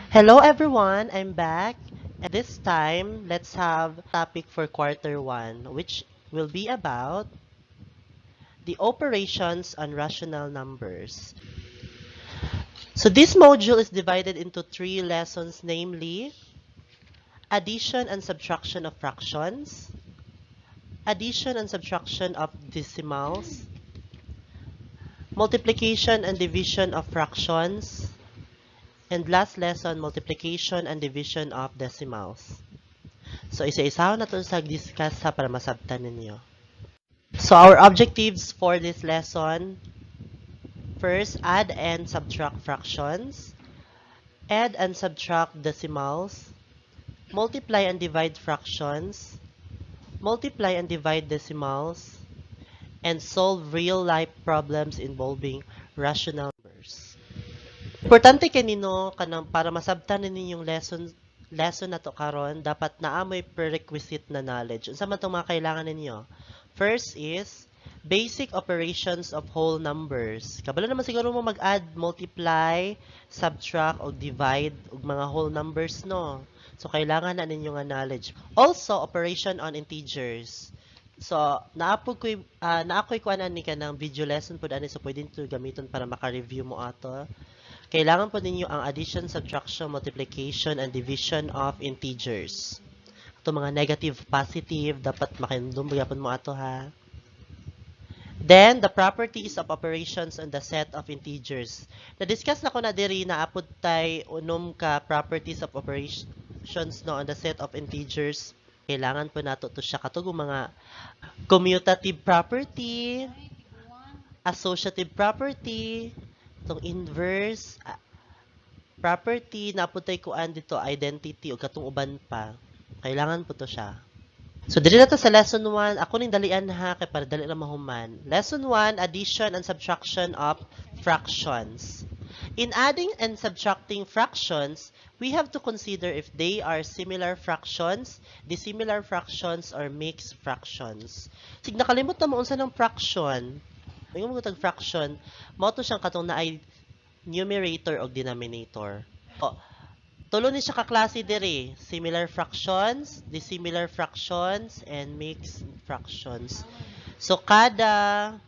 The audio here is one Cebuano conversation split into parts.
Hello everyone, I'm back. And this time, let's have topic for quarter one, which will be about the operations on rational numbers. So this module is divided into three lessons, namely addition and subtraction of fractions, addition and subtraction of decimals, multiplication and division of fractions, and last lesson, multiplication and division of decimals. So, isa-isahan nato sa discuss ha para masabtan ninyo. So, our objectives for this lesson: first, add and subtract fractions, add and subtract decimals, multiply and divide fractions, multiply and divide decimals, and solve real-life problems involving rational numbers. Importante kanino kanang para masabtan ninyo yung lesson nato karon, dapat naa moy prerequisite na knowledge. Unsa man tong mga kailangan ninyo? First is basic operations of whole numbers. Kabalo naman siguro mo mag-add, multiply, subtract o divide og mga whole numbers, no? So kailangan na ninyo nga knowledge. Also, operation on integers. So, naa ko'y kuan ani kanang video lesson pud ani, so pwede to gamiton para maka-review mo ato. Kailangan po ninyo ang addition, subtraction, multiplication, and division of integers. Ito mga negative, positive, dapat makahinumdum gyapon mo ato ha. Then, the properties of operations on the set of integers. Na-discuss na ko na diri naa pod tay unom ka properties of operations, no, on the set of integers. Kailangan po nato to siya katong mga commutative property, associative property, itong inverse property, naa pod tay kuan dito, identity o katong uban pa. Kailangan po to siya. So diri na to sa lesson 1. Ako ning dalian ha kay para dali ra mahuman. Lesson 1, addition and subtraction of fractions. In adding and subtracting fractions, we have to consider if they are similar fractions, dissimilar fractions, or mixed fractions. Sig nakalimot na mo unsa ng fraction. Ingon mo tag fraction, mao to siyang katong naay numerator o denominator. O, tulo ni siya ka klase diri: similar fractions, dissimilar fractions, and mixed fractions. So kada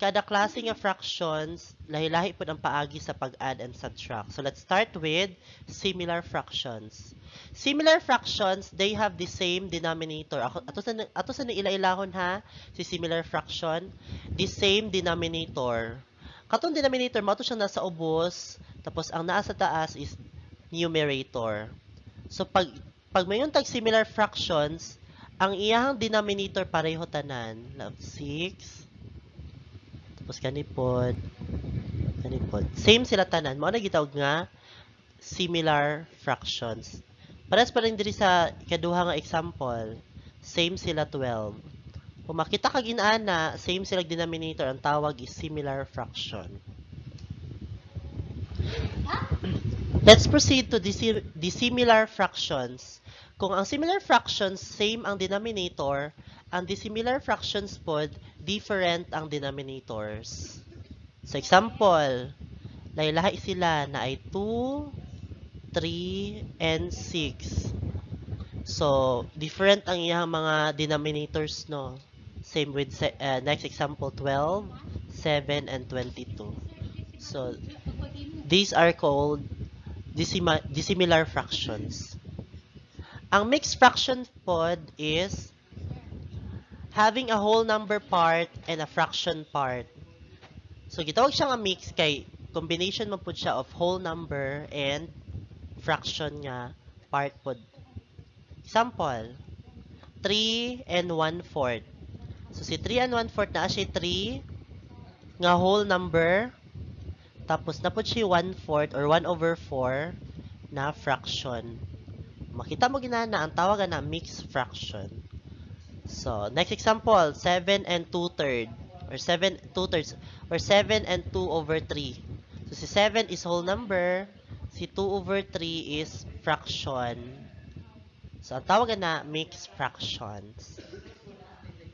klase nga fractions, lahi-lahi pud ang paagi sa pag-add and subtract. So let's start with similar fractions. Similar fractions, they have the same denominator. Ako, ato sa ila-ilahon ha, si similar fraction, the same denominator. Katong denominator, mao to siyang nasa ubos, tapos ang naa sa taas is numerator. So pag mayon tag similar fractions, ang iyahang denominator pareho tanan. 6 tapos kani pod, kani pod. Same sila tanan. Mao na gitawag nga similar fractions. Parehas pa rin diri sa ikaduha nga example. Same sila, 12. Kung makita kag inana, same sila denominator, ang tawag is similar fraction. Let's proceed to dissimilar fractions. Kung ang similar fractions, same ang denominator, ang dissimilar fractions pod, different ang denominators. So example, lahi-lahi sila naay 2, 3, and 6. So, different ang iyang mga denominators, no? Same with next example, 12, 7, and 22. So, these are called dissimilar fractions. Ang mixed fraction pod is having a whole number part and a fraction part. So, gitawag siya nga mix kay combination man pud siya of whole number and fraction nga part pod. Example, 3 and 1/4. So, si 3 and 1/4 naa siya 3 nga whole number, tapos naa pod siya 1/4 or 1 over 4 na fraction. Makita mo ginana, ang tawag na mixed fraction. So, next example, 7 and 2/3 or 7 2/3 or 7 and 2 over 3. So, si 7 is whole number, si 2 over 3 is fraction. So, ang tawag na mixed fractions.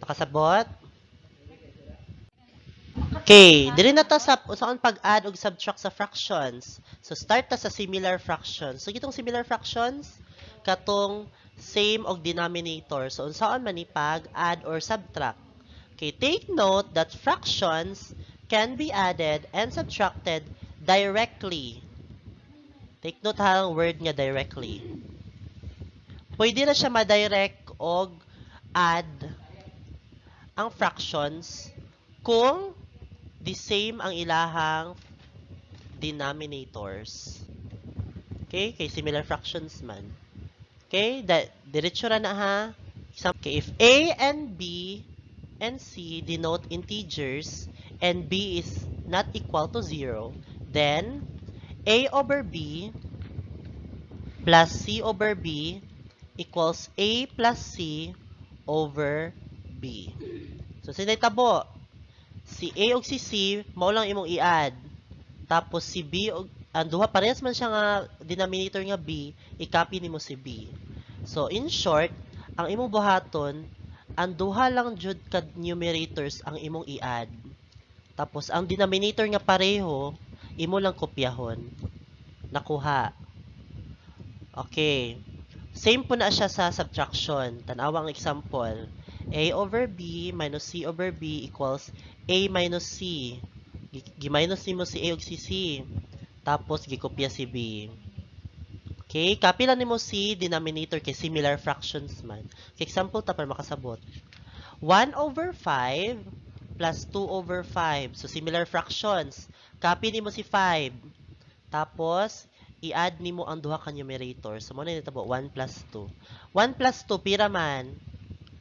Nakasabot? Okay, diri na ta sa unsaon pag-add ug subtract sa fractions. So start ta sa similar fractions. So kitong similar fractions, katong same og denominator. So unsaon man ni pag-add or subtract? Okay, take note that fractions can be added and subtracted directly. Take note ha ang word nga "directly." Pwede na siya ma-direct og add ang fractions kung the same ang ilahang denominators. Okay? Kay similar fractions man. Okay? That, diretso ra na ha. Okay, if A and B and C denote integers and B is not equal to 0, then A over B plus C over B equals A plus C over B. So, unsay nahitabo? Si A ug si C, mao lang imong i-add. Tapos si B og ang duha, parehas man siya nga denominator nga B, i-copy nimo si B. So in short, ang imong buhaton, ang duha lang jud ka numerators ang imong i-add. Tapos ang denominator nga pareho, imo lang kopyahon. Nakuha? Okay. Same po na siya sa subtraction. Tanawa ang example. A over B minus C over B equals A minus C. Gi-minus nimo si A ug si C. Tapos gikopya si B. Okay, copy lang nimo si denominator kay similar fractions man. Okay, example ta para makasabot. 1 over 5 plus 2 over 5. So similar fractions. Copy nimo si 5. Tapos i-add nimo ang duha ka numerator. So mo na nitabo, 1 plus 2. 1 plus 2 pira man?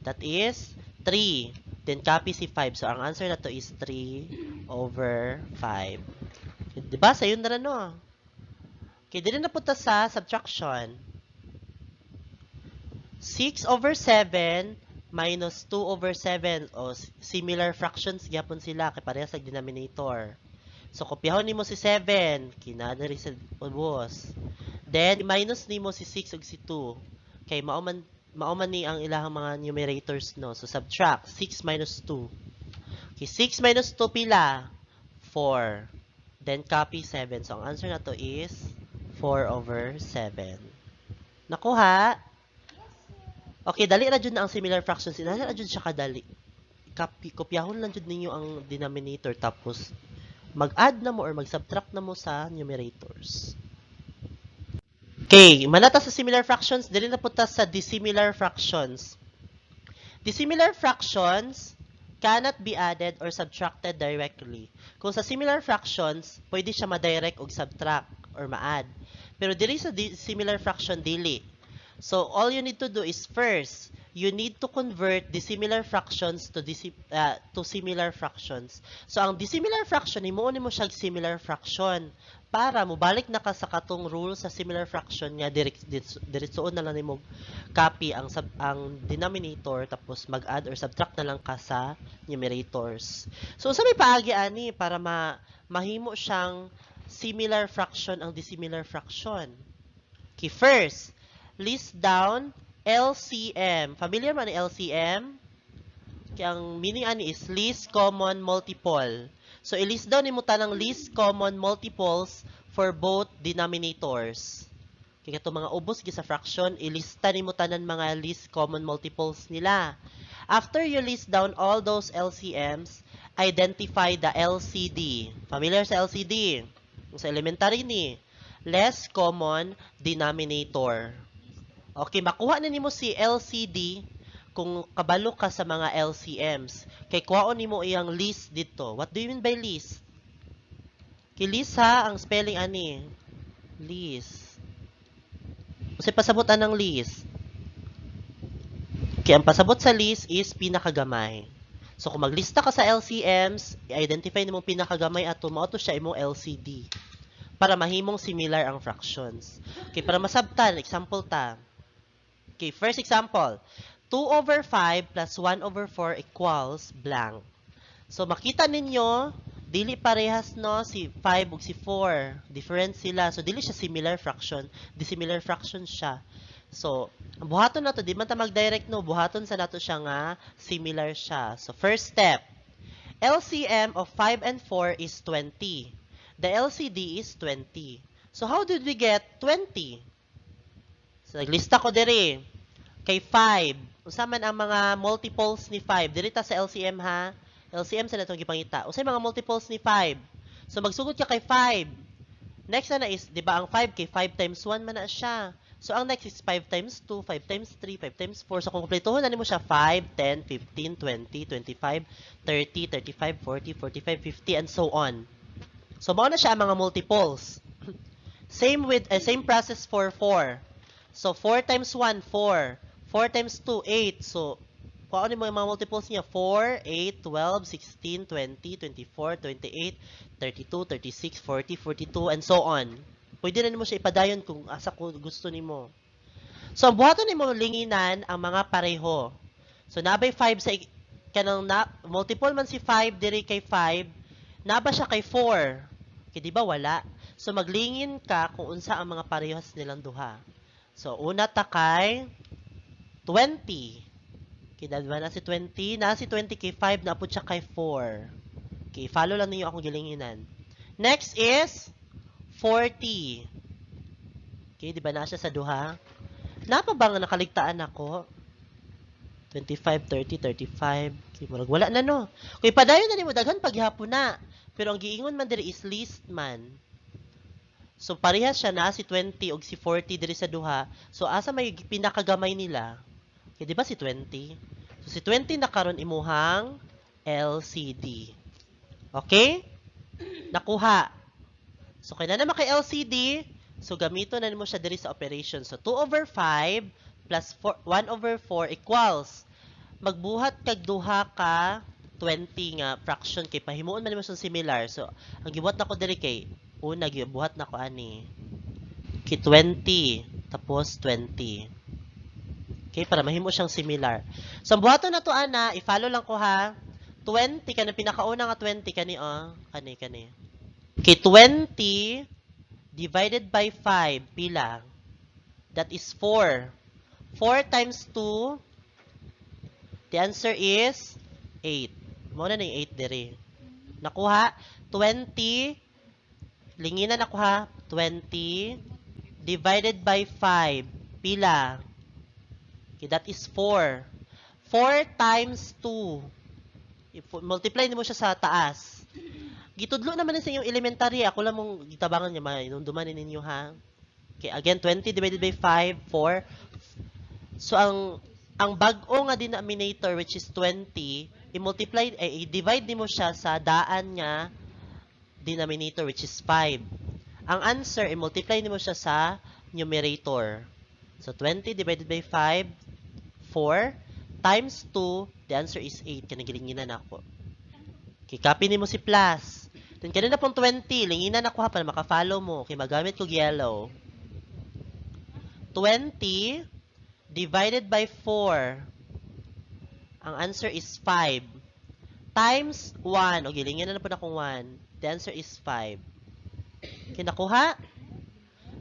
That is 3. Then copy si 5. So ang answer nato is 3 over 5. Diba? Sayon na no? Okay, dili na punta sa subtraction. 6 over 7 minus 2 over 7. O, similar fractions gyapon sila kay parehas sa denominator. So, kopyahon nimo si 7. Kina diri sa ubos. Then, minus nimo si 6 ug si 2. Kay mao man ni ang ilahang mga numerators, no. So, subtract. 6 minus 2. Okay, 6 minus 2 pila? 4. Then, copy 7. So, ang answer nato is 4 over 7. Nakuha? Okay, dali ra jud na ang similar fractions. Dali ra jud siya kadali. Copy, kopyahon lang jud ninyo ang denominator, tapos mag-add na mo or mag-subtract na mo sa numerators. Okay, manata sa similar fractions, dili na punta sa dissimilar fractions. Dissimilar fractions cannot be added or subtracted directly. Kung sa similar fractions, pwede siya ma-direct og subtract or ma-add. Pero dili sa dissimilar fraction, dili. So all you need to do is, first, you need to convert dissimilar fractions to similar fractions. So ang dissimilar fraction, himuon nimo siya similar fraction para mobalik na ka sa katong rule sa similar fraction nga diretsoon na lang nimo copy ang denominator, tapos mag-add or subtract na lang ka sa numerators. So unsa may paagi ani para ma mahimo siyang similar fraction ang dissimilar fraction? Okay, first, list down LCM. Familiar man ni LCM? Kaya ang meaning ani is least common multiple. So, i-list down nimo tanang least common multiples for both denominators. Kaya katong mga ubos gi sa fraction, ilista nimo tanan mga least common multiples nila. After you list down all those LCMs, identify the LCD. Familiar sa LCD? Sa elementary ni. Less common denominator. Okay, makuha na nimo si LCD kung kabalo ka sa mga LCMs. Kay kuhaon nimo iyang list dito. What do you mean by list? Kay list ha, ang spelling ani. List. Unsay pasabot anang list? Okay, ang pasabot sa list is pinakagamay. So kung maglista ka sa LCMs, i-identify nimo pinakagamay ato, mao to siya imong LCD para mahimong similar ang fractions. Okay, para masabtan, example ta. Okay, first example, 2 over 5 plus 1 over 4 equals blank. So makita ninyo, dili parehas no si 5 ug si 4. Different sila. So dili siya similar fraction, dissimilar fraction siya. So, ang buhaton nato, di man ta mag-direct no, buhaton sa nato siya nga similar siya. So first step, LCM of 5 and 4 is 20. The LCD is 20. So, how did we get 20? So, naglista ko diri. Kay 5. Unsa man ang mga multiples ni 5? Diri ta sa LCM ha. LCM sa natong gipangita. Unsay mga multiples ni 5? So, magsugod ka kay 5. Next na na is, di ba ang 5 kay 5 times 1 man na siya. So, ang next is 5 times 2, 5 times 3, 5 times 4. So, kung kumpletuhon na nimo siya, 5, 10, 15, 20, 25, 30, 35, 40, 45, 50, and so on. So, mao na siya ang mga multiples. Same process for 4. So, 4 times 1, 4. 4 times 2, 8. So, kung ano mo yung mga multiples niya? 4, 8, 12, 16, 20, 24, 28, 32, 36, 40, 42, and so on. Pwede na nimo siya ipadayon kung asa ko gusto nimo. So, ang buhaton nimo, linginan ang mga pareho. So, nabay 5 sa kanang na, multiple man si 5 diri kay 5, naba siya kay 4. Kay di ba wala? So, maglingin ka kung unsa ang mga parehas nilang duha. So, una ta kay 20. Okay, diba na si 20? Na si 20 kay 5, na pud siya kay 4. Okay, follow lang ninyo akong gilinginan. Next is 40. Okay, di ba na siya sa duha? Napa ba nga nakaligtaan ako? 25, 30, 35. Okay, murag wala na, no. Okay, padayon na nimo, daghan paghapon na. Pero ang giingon man diri is list man. So parehas siya na si 20 ug si 40 diri sa duha. So asa may pinakagamay nila? Okay, di ba si 20? So si 20 na karon imuhang LCD. Okay? Nakuha. So kay na naman kay LCD, so gamiton na nimo siya diri sa operation. So 2 over 5 plus 4, 1 over 4 equals, magbuhat kag duha ka 20 nga fraction kay pahimuon man nimo siyang similar. So ang gibuhat nako diri kay una, gibuhat nako ani. Kay 20 tapos 20. Okay, para mahimo siyang similar. So ang buhaton nato ana, i-follow lang ko ha. 20 kanang pinakauna nga 20 kani, oh, kani kani. Okay, 20 divided by 5, pila? That is 4. 4 times 2, the answer is 8. Mao na yung 8 diri. Nakuha? 20, linginan ako ha, 20 divided by 5, pila? Okay, that is 4. 4 times 2. Multiply nimo siya sa taas. Gitudlo naman ni sa inyong elementary. Ako lang mong gitabangan niya, mainumduman ninyo ha. Okay, again, 20 divided by 5, 4. So, ang bag-o nga denominator, which is 20, i-multiply, eh, i-divide nimo siya sa daan nga denominator, which is 5. Ang answer, i-multiply nimo siya sa numerator. So, 20 divided by 5, 4, times 2, the answer is 8. Kanang gilinginan ako. Okay, copy nimo si plus. Then, kanina pong 20, linginan ako ha, para maka-follow mo. Okay, magamit ko yellow. 20 divided by 4. Ang answer is 5. Times 1. Okay, linginan na po na akong 1. The answer is 5. Okay, nakuha?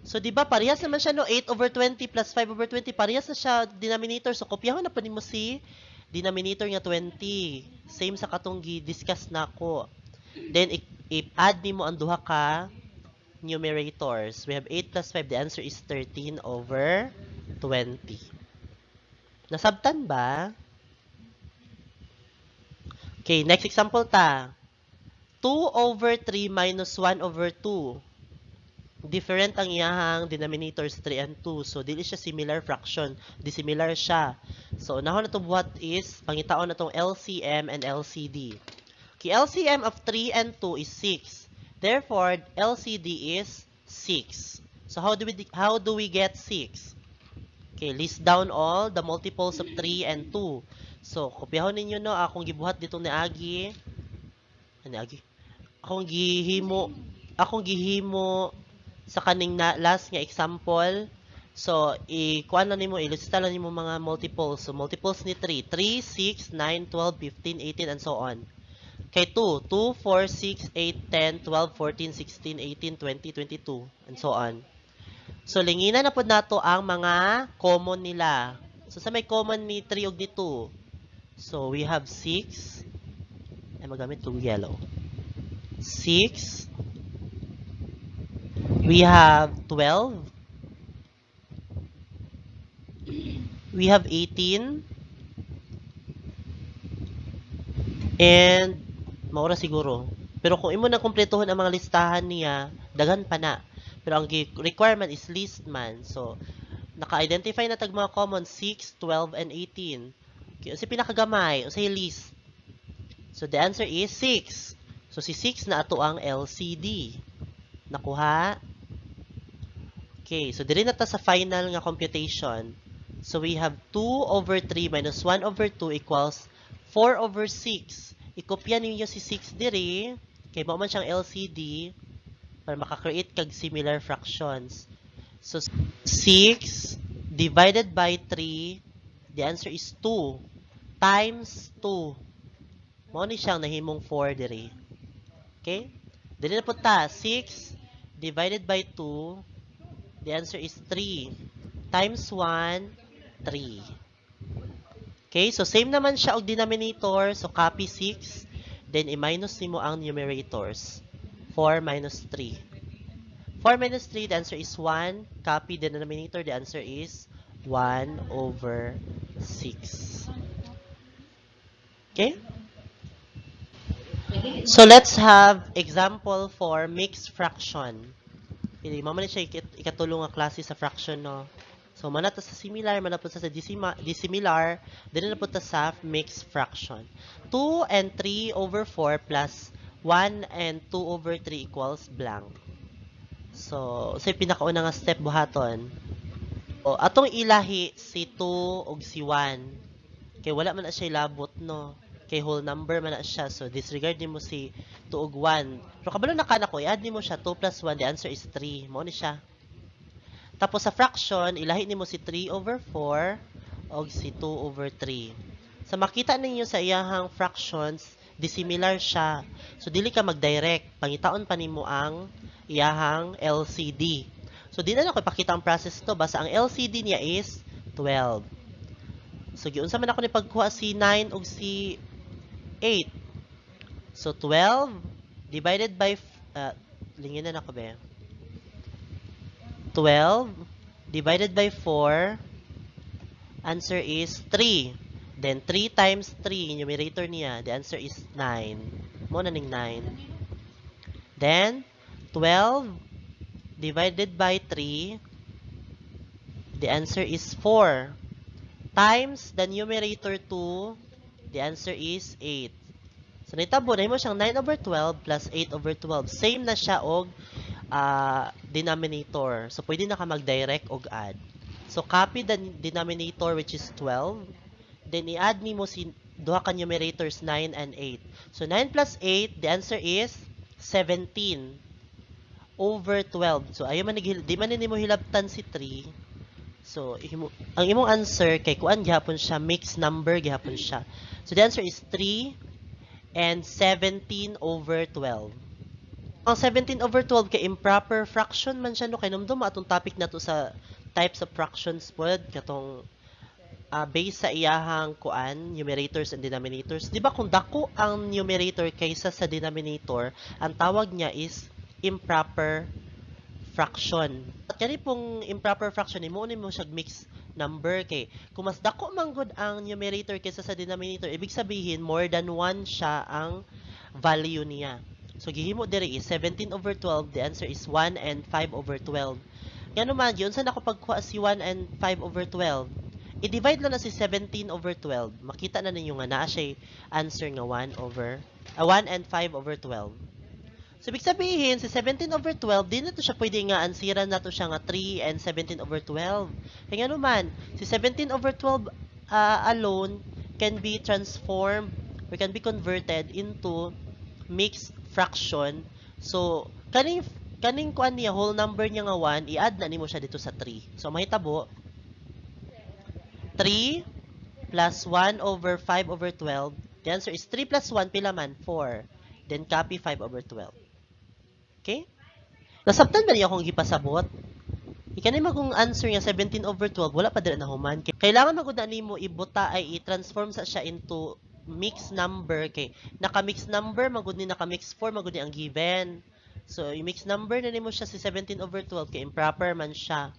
So, di ba, parehas naman siya, no? 8 over 20 plus 5 over 20. Parehas na siya denominator. So, kopyahon na pa nimo si denominator nga 20. Same sa katong gi-discuss nako. Then, i-add nimo ang duha ka numerators. We have 8 plus 5. The answer is 13 over 20. Nasabtan ba? Okay, next example ta. 2 over 3 minus 1 over 2. Different ang iyahang denominators, 3 and 2. So, dili siya similar fraction. Dissimilar siya. So, unahon na buhat is, pangitaon na tong LCM and LCD. Okay, LCM of 3 and 2 is 6. Therefore, LCD is 6. So, how do we get 6? Okay, list down all the multiples of 3 and 2. So, kopyahon ninyo, no, akong gibuhat dito ni Agi. Ani Agi? Akong gihimo sa kaning na, last nga example. So, i-kuan lang nimo, ilista lang nimo mga multiples. So, multiples ni 3. 3, 6, 9, 12, 15, 18, and so on. Kay 2, 2, 4, 6, 8, 10, 12, 14, 16, 18, 20, 22, and so on. So, linginan na pod nato ang mga common nila. So, sa may common ni 3 ug ni 2. So, we have 6 Ay, magamit kog yellow. 6. We have 12. We have 18. And maura siguro. Pero kung imo na kumpletuhon ang mga listahan niya, daghan pa na. Pero ang requirement is list man. So, naka-identify na tag mga common 6, 12, and 18. Okay, unsay pinakagamay, unsay list? So, the answer is 6. So, si 6 na ato ang LCD. Nakuha? Okay, so diri na ta sa final nga computation. So, we have 2 over 3 minus 1 over 2 equals 4 over 6. Ikopya ninyo si 6 diri, kay mao man siyang LCD, para maka-create kag similar fractions. So, 6 divided by 3, the answer is 2 times 2. Mao ni siyang nahimong 4 diri. Okay? Dili na po ta, 6 divided by 2, the answer is 3 times 1, 3. Okay? So, same naman siya og denominator. So, copy 6, then i-minus nimo ang numerators. 4 minus 3. 4 minus 3, the answer is 1. Copy the denominator, the answer is 1 over 6. Okay? So, let's have example for mixed fraction. Hindi, mao man siya ikatulong nga klase sa fraction, no? So, mana ta sa similar, mana po sa dissimilar, dili na po ta sa mixed fraction. 2 and 3 over 4 plus 1 and 2 over 3 equals blank. So, sa pinakauna nga step buhaton, o, atong ilahi si 2 ug si 1. Kay wala man na siya labot, no? Kay whole number man na siya. So, disregard nimo si 2 ug 1. Pero kabalo na ka nako, i-add nimo siya 2 plus 1, the answer is 3. Mao ni siya. Tapos sa fraction, ilahi nimo si 3 over 4 og si 2 over 3. Sa makita ninyo sa iyahang fractions, dissimilar siya. So, dili ka mag-direct. Pangitaon pa nimo ang iyahang LCD. So, di na nako ipakita ang process to. Basta ang LCD niya is 12. So, giunsa man ako ni pagkuha si 9 ug si 8. So, 12 divided by, lingin na nako be. 12 divided by 4, answer is 3. Then, 3 times 3, numerator niya, the answer is 9. Mo na ning 9. Then, 12 divided by 3, the answer is 4. Times the numerator 2, the answer is 8. So, nitabo, nahimo siyang 9 over 12 plus 8 over 12. Same na siya og denominator. So, pwede na ka mag-direct og add. So, copy the denominator, which is 12. Then, i-add nimo si duha ka numerators, 9 and 8. So, 9 plus 8, the answer is 17 over 12. So, ayaw man, di man nimo hilabtan si 3. So, ang imong answer, kay kuan gihapon siya, mixed number gihapon siya. So, the answer is 3 and 17 over 12. Ang 17 over 12 kay improper fraction man siya, no? Kay numdum atong topic na to sa types of fractions pod, katong based sa iyahang kuan, numerators and denominators. Di ba kung dako ang numerator kaysa sa denominator, ang tawag niya is improper fraction. At kani pong improper fraction, imo ni mo siya mixed number kay kung mas dako man gud ang numerator kaysa sa denominator, ibig sabihin more than 1 siya ang value niya. So gihimo diri is 17 over 12, the answer is 1 and 5 over 12. Ngano man, giunsa nako pagkuha si 1 and 5 over 12? I-divide lang na si 17 over 12. Makita na ninyo nga naa siya answer nga 1 and 5 over 12. So, ibig sabihin, si 17 over 12, di na to siya pwede nga ansiran na to siya nga 3 and 17 over 12. Kaya nga naman, si 17 over 12 alone can be transformed or can be converted into mixed fraction. So, kaning kuan niya, whole number niya nga 1, i-add na nimo siya dito sa 3. So, mahitabo, 3 plus 1 over 5 over 12. The answer is 3 plus 1, pila man? 4. Then, copy 5 over 12. Okay? Nasabtan ba niyo akong gipasabot? Ikani magong answer nga 17 over 12, wala pa dira na human. Kailangan magud na nimo ibuta ay i-transform sa siya into mixed number kay naka-mixed number man gud ni, naka-mixed form man gud ni ang given. So i-mixed number na nimo siya si 17 over 12 kay improper man siya.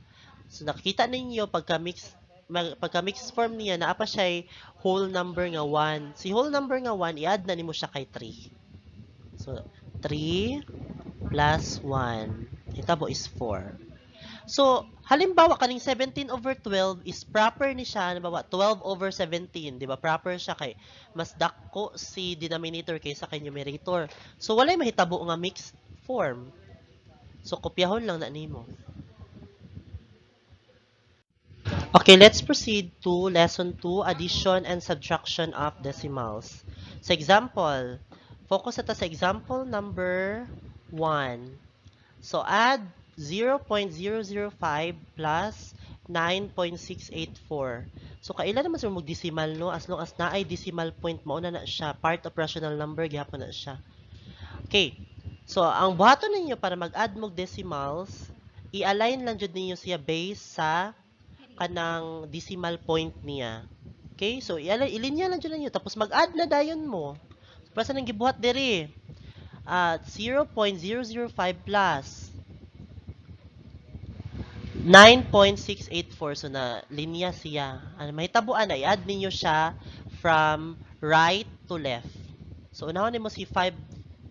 So nakita ninyo pagka mixed form niya, naa pa siya whole number nga 1. Si whole number nga 1, i-add na nimo siya kay 3. So 3 plus 1 hitabo is 4. So halimbawa kaning 17 over 12 is proper ni siya, halimbawa 12 over 17, di ba? Proper siya kay mas dako si denominator kaysa kay numerator. So walay mahitabo nga mixed form. So kopyahon lang na nimo. Okay, let's proceed to lesson 2, addition and subtraction of decimals. Sa example, focus ta sa example number 1. So add 0.005 plus 9.684. So kaila naman sa mag decimal, no, as long as naay decimal point, mao na na siya, part of rational number gihapon na siya. Okay. So ang buhaton ninyo para mag-add mog decimals, i-align lang jud ninyo siya base sa kanang decimal point niya. Okay? So i-align, ilinya lang jud ninyo, tapos mag-add na dayon mo. So, para sa nang gibuhat diri, at 0.005 plus 9.684, so na linya siya. Ano mahitabuan na i-add ninyo siya from right to left. So unahon nimo si 5,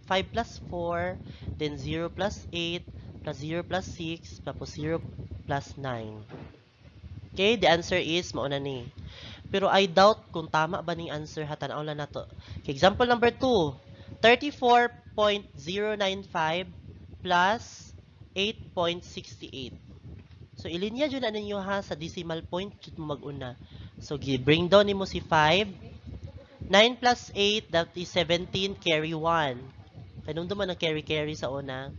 5 plus 4, then 0 plus 8 plus 0 plus 6, tapos 0 plus 9. Okay, the answer is mao na ni. Pero I doubt kung tama ba ning answer ha, tan-aw lang nato. Okay, example number 2, 34.095 plus 8.68. So ilinya jud na ninyo ha, sa decimal point jud mo mag-una. So gi-bring down nimo si 5. 9 plus 8, that is 17, carry 1. Kanumdum man ang carry-carry sa una.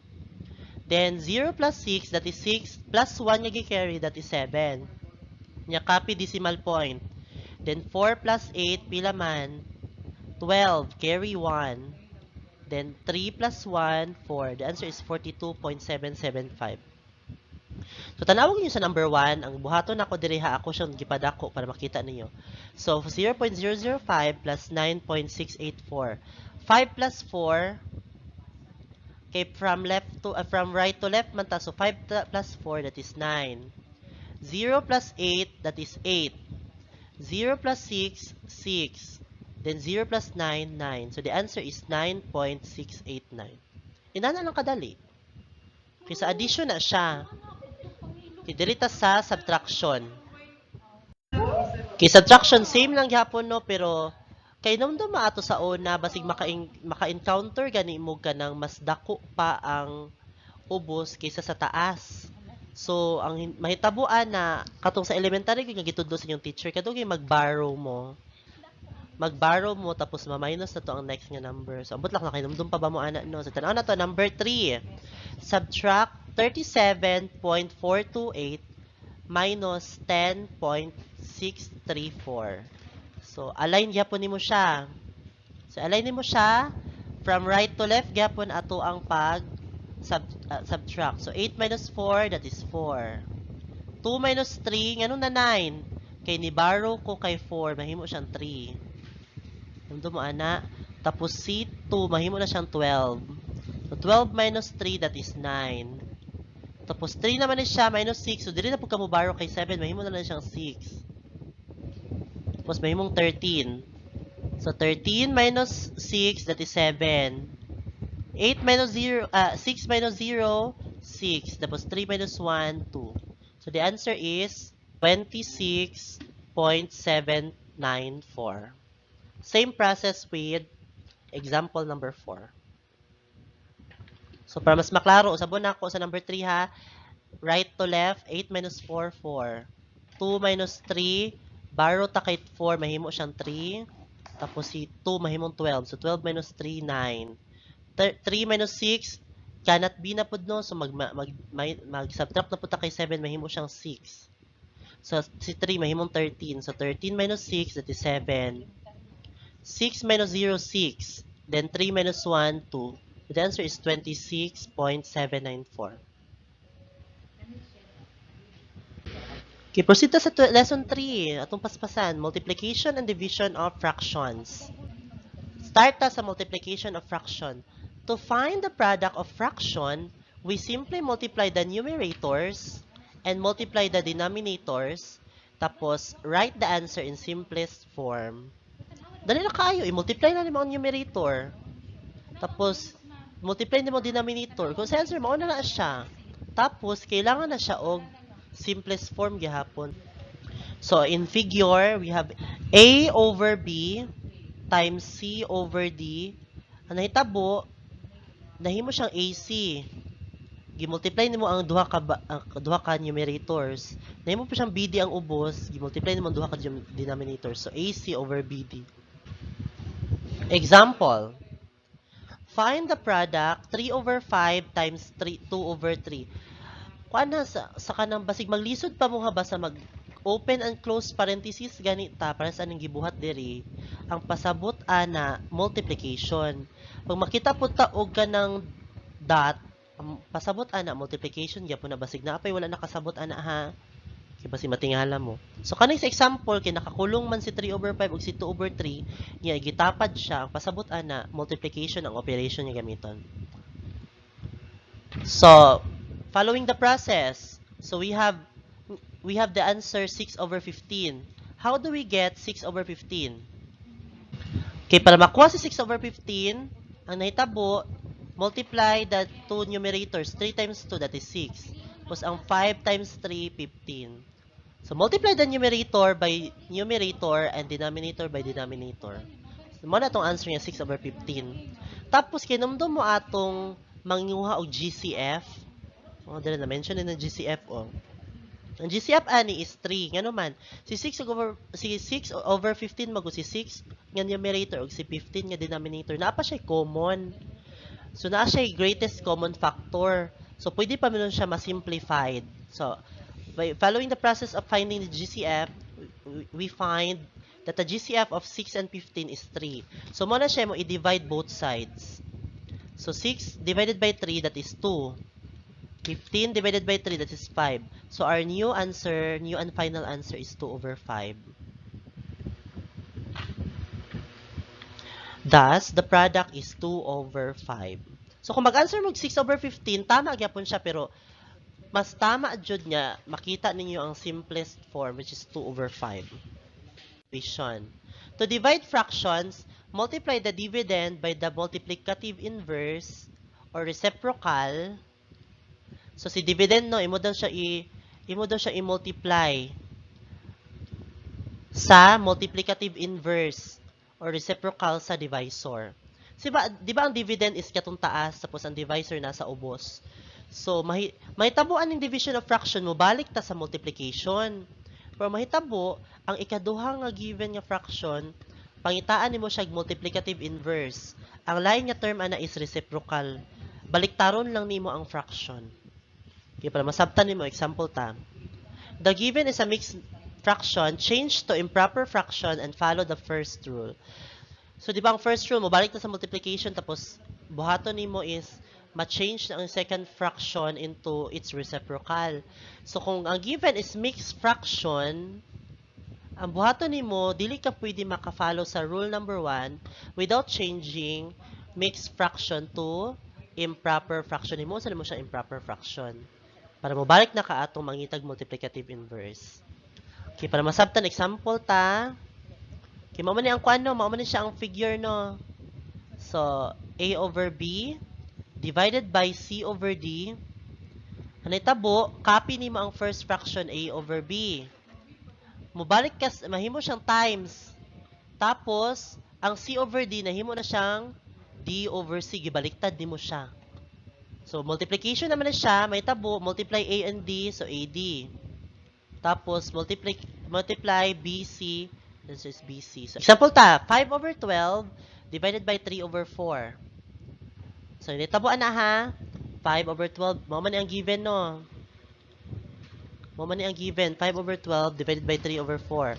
Then 0 plus 6, that is 6, plus 1 nga gi-carry, that is 7. Nya copy decimal point. Then 4 plus 8, pila man? 12, carry 1. Then 3 plus 1, 4. The answer is 42.775. So tanawag niyo sa number 1, ang buhaton nako diri ha, ako siyang gipadako para makita ninyo. So 0.005 plus 9.684. 5 plus 4, okay, from right to left man ta, so 5 plus 4, that is 9. 0 plus 8, that is 8. 0 plus 6, 6. Then 0 plus 9, 9. So the answer is 9.689. Inana lang kadali. Okay, sa addition na siya. Okay, diri ta sa subtraction. Okay, subtraction, same lang gyapon, no, pero kay nung maato sa una, basig maka-encounter gani mo kanang mas dako pa ang ubos kaysa sa taas. So ang mahitabuan na katong sa elementary gyud nga gitudlo sa inyong teacher kadto kay mag-borrow mo. Mag-borrow mo tapos ma-minus na to ang next nga number. So ambot lang na kahinumdum pa ba mo ana, no? So tan-aw na to number 3. Subtract 37.428 minus 10.634. So align gyapon nimo siya. So align nimo siya from right to left gyapon ato ang pag subtract. So 8 minus 4, that is 4. 2 minus 3, nganong na 9? Kay ni borrow ko kay 4, mahimo siyang 3. Mundo mo ana. Tapos si 2, mahimo na siyang 12. So 12 minus 3, that is 9. Tapos 3 naman ni siya, minus 6. So dili na pud ka mo borrow kay 7, mahimo na lang siyang 6. Tapos mahimong 13. So 13 minus 6, that is 7. 8 minus 0, 6 minus 0, 6. Tapos 3 minus 1, 2. So the answer is 26.794. Same process with example number 4. So para mas maklaro, usabon nako sa number 3 ha. Right to left, 8 minus 4, 4. 2 minus 3, borrow ta kay 4, mahimo siyang 3. Tapos si 2, mahimong 12. So 12 minus 3, 9. 3 minus 6, cannot be na pud, no. So mag subtract na pud ta kay 7, mahimo siyang 6. So si 3 mahimong 13. So 13 minus 6, that is 7. 6 minus 0, 6. Then 3 minus 1, 2. The answer is 26.794. Okay, proceed ta sa lesson 3. Atong paspasan, multiplication and division of fractions. Start ta sa multiplication of fraction. To find the product of fraction, we simply multiply the numerators and multiply the denominators, tapos write the answer in simplest form. Dali na kaayo, i-multiply na nimo ang numerator. Tapos, multiply nimo ang denominator. Kung sa answer, mao na na siya. Tapos, kailangan na siya og simplest form gihapon. So, in figure, we have A over B times C over D. Ang nahitabo, nahimo siyang AC. Gimultiply nimo ang duha ka numerators. Nahimo pa siyang BD ang ubos, gimultiply nimo ang duha ka denominators. So AC over BD. Example. Find the product 3 over 5 times 3 2 over 3. Kuan na sa kanang basig maglisod pa mo ha ba sa mag open and close parenthesis ganita para sa aning gibuhat diri, ang pasabot ana multiplication. Pag makita po ta og kanang dot, ang pasabot ana multiplication gyapon na, basig naa pay wala nakasabot ana ha. Kay basig matingala mo. So kaning sa example kay nakakulong man si 3 over 5 ug si 2 over 3 niya, gitapad siya, ang pasabot ana multiplication ang operation niya gamiton. So following the process, so we have the answer 6 over 15. How do we get 6 over 15? Okay, para makuha si 6 over 15, ang nahitabo, multiply the two numerators. 3 times 2, that is 6. Tapos ang 5 times 3, 15. So, multiply the numerator by numerator and denominator by denominator. So, mao na atong answer niya, 6 over 15. Tapos, kinumdum mo atong manguha og GCF. Oh, dili na mention ng GCF oh. Ang GCF ani is 3. Ngano man, si 6 over 15 mago si 6 nga numerator ug si 15 nga denominator. Naa pa siya common. So naa siya greatest common factor. So pwede pa man siya ma-simplified. So by following the process of finding the GCF, we find that the GCF of 6 and 15 is 3. So mao na siya mo i-divide both sides. So 6 divided by 3, that is 2. 15 divided by 3, that is 5. So our new answer, new and final answer is 2 over 5. Thus, the product is 2 over 5. So kung mag-answer mo 6 over 15, tama gyapon siya, pero mas tama jud nga makita ninyo ang simplest form, which is 2 over 5. Division. To divide fractions, multiply the dividend by the multiplicative inverse or reciprocal. So si dividend no, imo daw siya i-multiply sa multiplicative inverse or reciprocal sa divisor. Siba, di ba ang dividend is katong taas tapos ang divisor nasa ubos. So mahitabo aning division of fraction mo balik ta sa multiplication. Pero mahitabo ang ikaduha nga given nga fraction, pangitaan nimo siya multiplicative inverse. Ang lain nga term ana is reciprocal. Baliktaron lang nimo ang fraction. Okay, para masabtan nimo, example ta. The given is a mixed fraction, change to improper fraction and follow the first rule. So di ba ang first rule mo balik ta sa multiplication tapos buhaton nimo is ma-change na ang second fraction into its reciprocal. So kung ang given is mixed fraction, ang buhaton nimo dili ka pwede maka-follow sa rule number 1 without changing mixed fraction to improper fraction. Nimo sa nimo siya improper fraction para mobalik na ka atong mangitag multiplicative inverse. Okay, para masabtan, example ta. Okay, mao man ni ang kuan no, mao man ni siya ang figure no. So, A over B divided by C over D. Ang nahitabo, copy nimo ang first fraction A over B. Mobalik ka, mahimo siyang times. Tapos, ang C over D, nahimo na siyang D over C. Gibaliktad nimo siya. So, multiplication naman na siya. May tabo, multiply A and D, so AD. Tapos, multiply BC, this is BC. So, example ta, 5 over 12 divided by 3 over 4. So, nitabuan na ha. 5 over 12, mao man ni ang given no. Mao man ni ang given, 5 over 12 divided by 3 over 4.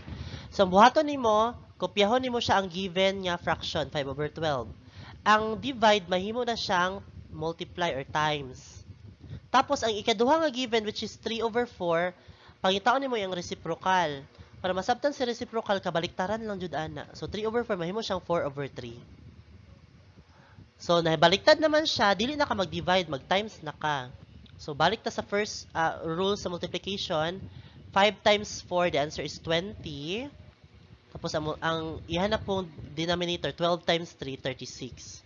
So, ang buhaton nimo, kopyahon nimo siya ang given nga fraction, 5 over 12. Ang divide, mahimo na siyang multiply or times. Tapos, ang ikaduha nga given, which is 3 over 4, Pangitaon nimo ang reciprocal. Para masabtan si reciprocal, kabaliktaran lang jud ana. So 3 over 4 mahimo siyang 4 over 3. So nabaliktad naman siya, dili na ka mag-divide, mag-times na ka. So balik ta sa first rule sa multiplication, 5 times 4, the answer is 20. Tapos ang ihanap pong denominator, 12 times 3, 36.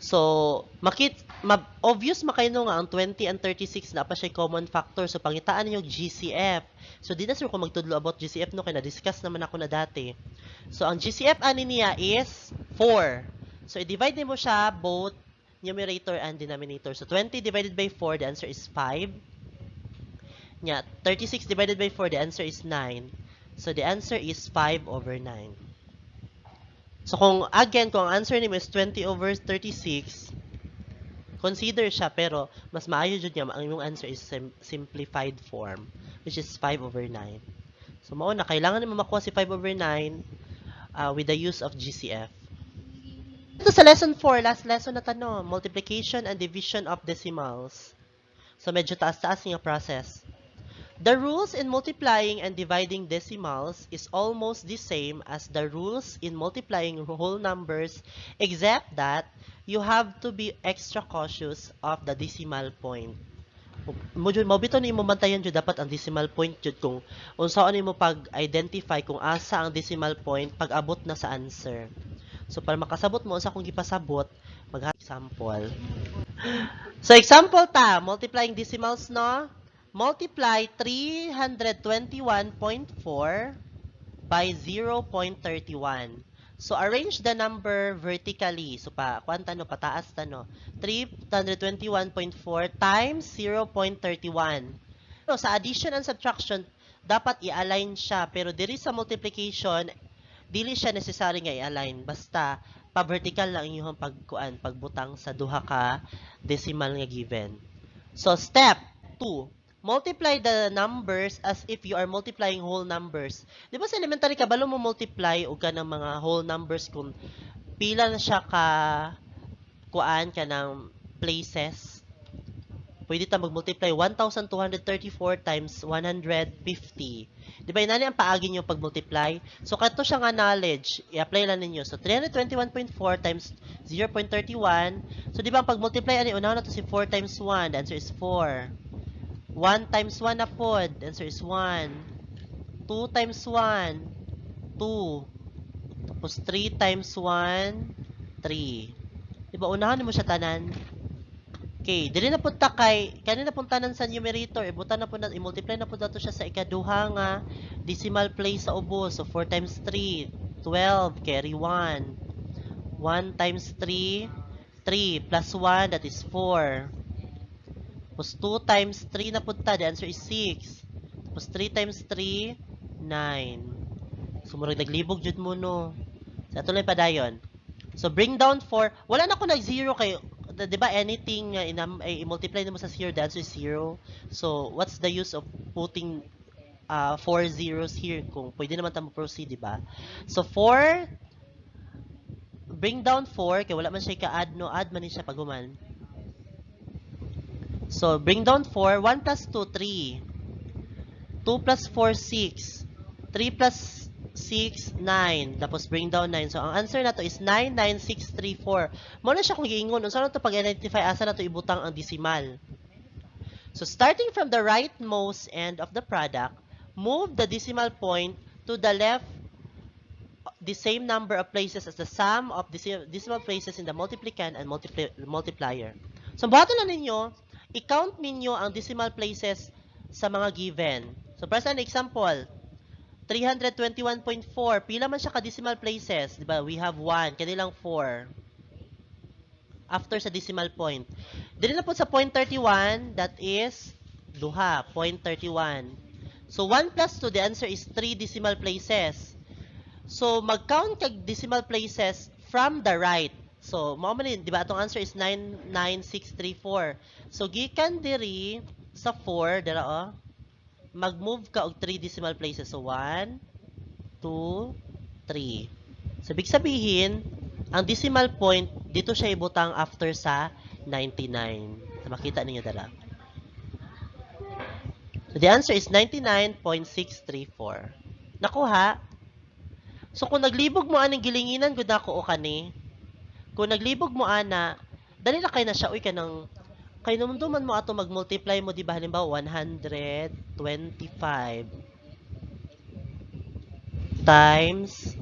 So, obvious makayo nga ang 20 and 36 na pa siya common factor. So, pangitaan ninyo GCF. So, di na sure kung magtudlo about GCF no, kay na-discuss naman ako na dati. So, ang GCF ani niya is 4. So, i-divide nimo siya both numerator and denominator. So, 20 divided by 4, the answer is 5. Nya, 36 divided by 4, the answer is 9. So, the answer is 5 over 9. So, kung, again, kung ang answer nimo is 20 over 36, consider siya, pero mas maayo jud nga ang imong answer is simplified form, which is 5 over 9. So, mao na, kailangan nimo makuha si 5 over 9 with the use of GCF. Ito sa lesson 4, last lesson na tanong, multiplication and division of decimals. So, medyo taas-taas nga process. The rules in multiplying and dividing decimals is almost the same as the rules in multiplying whole numbers, except that you have to be extra cautious of the decimal point. Mo jud mao bitaw nimo bantayan jud dapat ang decimal point jud kung unsaon nimo pag-identify kung asa ang decimal point pag abot na sa answer. So para makasabot mo unsa akong gipasabot, mag example. So example ta, multiplying decimals, no? Multiply 321.4 by 0.31. So arrange the number vertically. So pa kuan no, pataas ta no. 321.4 times 0.31. So sa addition and subtraction dapat i-align siya, pero diri sa multiplication dili siya necessary nga i-align, basta pa-vertical lang inyong pagkuan, pagbutang sa duha ka decimal nga given. So step 2, multiply the numbers as if you are multiplying whole numbers. Di ba sa elementary kabalo mo multiply og kanang mga whole numbers kung pila na siya ka kuan, kanang places? Pwede ta mag-multiply 1,234 times 150. Di ba inani ang paagi niyo pag-multiply? So kato siya nga knowledge, i-apply lang ninyo. So 321.4 times 0.31. So di ba ang pag-multiply ani, unahon na to si 4 times 1, the answer is 4. 1 times 1 na pod, the answer is 1. 2 times 1, 2. Tapos 3 times 1, 3. Di ba unahan mo siya tanan? Okay, dili na punta kay kanina punta tanan sa numerator, ibutan na po na, i-multiply na po nato siya sa ikaduha nga decimal place sa ubos. So 4 times 3, 12, carry 1. 1 times 3, 3 plus 1, that is 4. Tapos 2 times 3 na punta, the answer is 6. Tapos 3 times 3, 9. So murag naglibog jud mo no. Sa ato lang padayon. So bring down 4. Wala na ko nag-zero kay 'di ba anything nga i-multiply mo sa 0, the answer is 0. So what's the use of putting 4 zeros here kung pwede naman ta mo proceed, 'di ba? So 4, bring down 4 kay wala man siya ka-add no, add man ni siya pag human. So bring down 4, 1 plus 2, 3. 2 plus 4, 6. 3 plus 6, 9. Tapos bring down 9. So ang answer nato is 99634. Mao na siya kung giingon. Unsa na to pag-identify asa na to ibutang ang decimal. So starting from the rightmost end of the product, move the decimal point to the left the same number of places as the sum of decimal places in the multiplicand and multiplier. So buhaton na ninyo, i-count ninyo ang decimal places sa mga given. So para sa an example, 321.4, pila man siya ka decimal places, di ba? We have 1, kanilang 4. After sa decimal point. Dili na po sa 0.31, that is duha, 0.31. So 1 plus 2, the answer is 3 decimal places. So mag-count kag decimal places from the right. So mao man ni, di ba, atong answer is 99634. So gikan diri sa 4, dira oh, mag-move ka og 3 decimal places. So 1, 2, 3. So ibig sabihin, ang decimal point dito siya ibutang after sa 99. So makita ninyo dara. So, the answer is 99.634. Nakuha? So, kung naglibog mo aning gilinginan gud nako o kani, kung naglibog mo ana, dali na kay na siya, uy, kanang kay numduman mo ato mag-multiply mo, di ba, halimbawa 125 times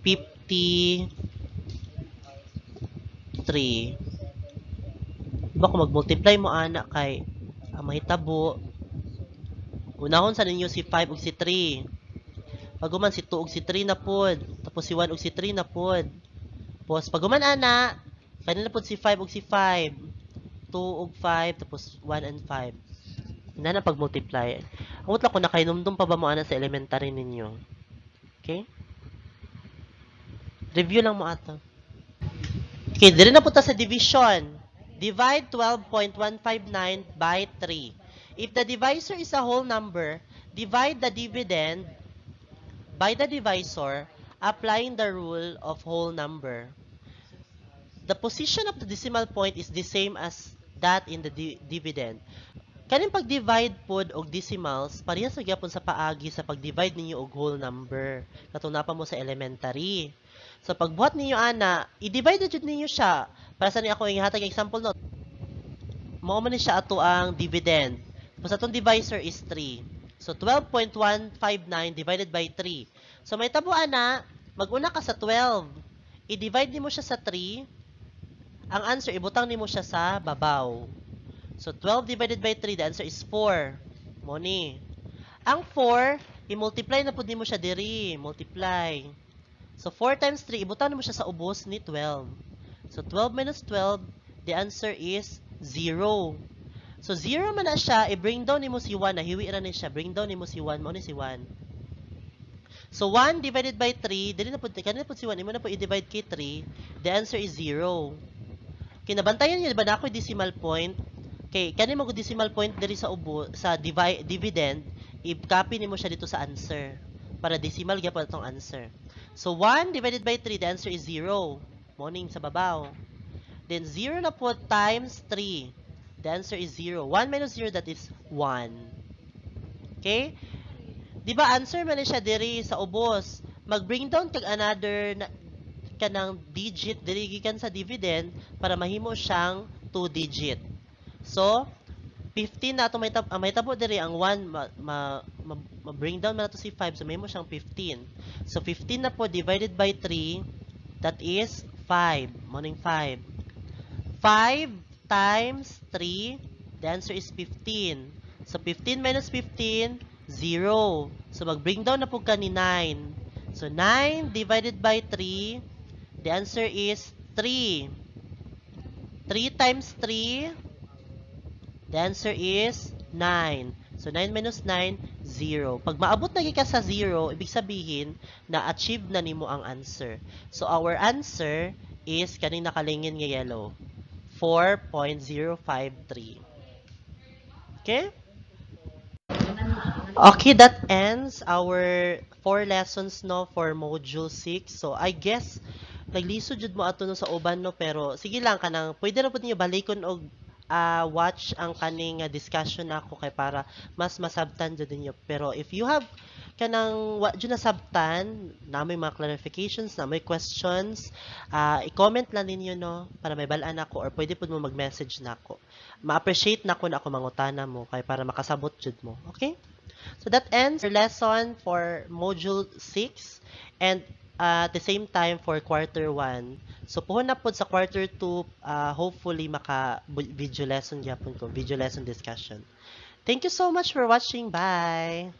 53. Diba kung mag-multiply mo ana kay ang mahitabo, unahon sa ninyo si 5 ug si 3. Pag-human si 2 ug si 3 na pod, tapos si 1 ug si 3 na pod. Tapos pag-human ana, kanina pod si 5 ug si 5, 2 ug 5, tapos 1 and 5. Ina na pag-multiply. Ang utla ko nakahinumdum pa ba mo ana sa elementary ninyo? Okay? Review lang mo ato. Okay, diri na punta sa division. Divide 12.159 by 3. If the divisor is a whole number, divide the dividend by the divisor, applying the rule of whole number. The position of the decimal point is the same as that in the dividend. Kaning pag-divide pod og decimals, parehas ra gyapon sa paagi sa pag-divide ninyo og whole number. Katong naa pa mo sa elementary. So pagbuhat ninyo ana, i-divide na jud ninyo siya. Para sa ni ako ihatag example, no. Mao man ni siya ato ang dividend. Tapos atong divisor is 3. So 12.159 divided by 3. So may tabo ana, mag-una ka sa 12. I-divide nimo siya sa 3. Ang answer, ibutang nimo siya sa babaw. So 12 divided by 3, the answer is 4. Mao ni. Ang 4, i-multiply na pud nimo siya diri, multiply. So 4 times 3, ibutang nimo siya sa ubos ni 12. So 12 minus 12, the answer is 0. So 0 man na siya, i-bring down nimo si 1, nahiwi ra ni siya, bring down nimo si 1, mao ni si 1. So 1 divided by 3, dili na pud kanina pud si 1, imo na pud i-divide kay 3, the answer is 0. Kinabantayan niyo ba na ako decimal point? Kay kani mo decimal point diri sa ubo sa divide, dividend, i-copy nimo siya dito sa answer para decimal gyapon atong answer. So 1 divided by 3, the answer is 0. Mao ning sa babaw. Then 0 na po times 3. The answer is 0. 1 minus 0, that is 1. Okay? Di ba answer man ni siya diri sa ubos? Mag-bring down kag another na, kanang digit diri gikan sa dividend para mahimo siyang 2 digit. So, 15 na ato may ang mahitabo diri, ang 1 ma bring down man nato si 5, so mahimo siyang 15. So 15 na po divided by 3, that is 5. Mao ning 5. 5 times 3, the answer is 15. So 15 minus 15, 0. So mag-bring down na po ka ni 9. So 9 divided by 3, the answer is 3. 3 times 3, the answer is 9. So 9 minus 9, 0. Pag maabot na ka sa 0, ibig sabihin na achieve na nimo ang answer. So our answer is kaning nakalingin nga yellow, 4.053. Okay? Okay, that ends our four lessons, no, for module 6. So I guess naglisod jud mo ato, no, sa uban, no, pero sige lang, kanang pwede ra pud ninyo balikon og watch ang kaning discussion nako kay para mas masabtan jud ninyo. Pero if you have kanang wa jud nasabtan, na may mga clarifications, na may questions, i-comment lang ninyo, no, para may balaan ako or pwede pud mo mag-message nako. Ma-appreciate nako na ako mangutana mo kay para makasabot jud mo. Okay? So that ends our lesson for module 6 and at the same time for quarter 1. So puhon na pod sa quarter 2, hopefully maka video lesson gyapon ko, video lesson discussion. Thank you so much for watching. Bye.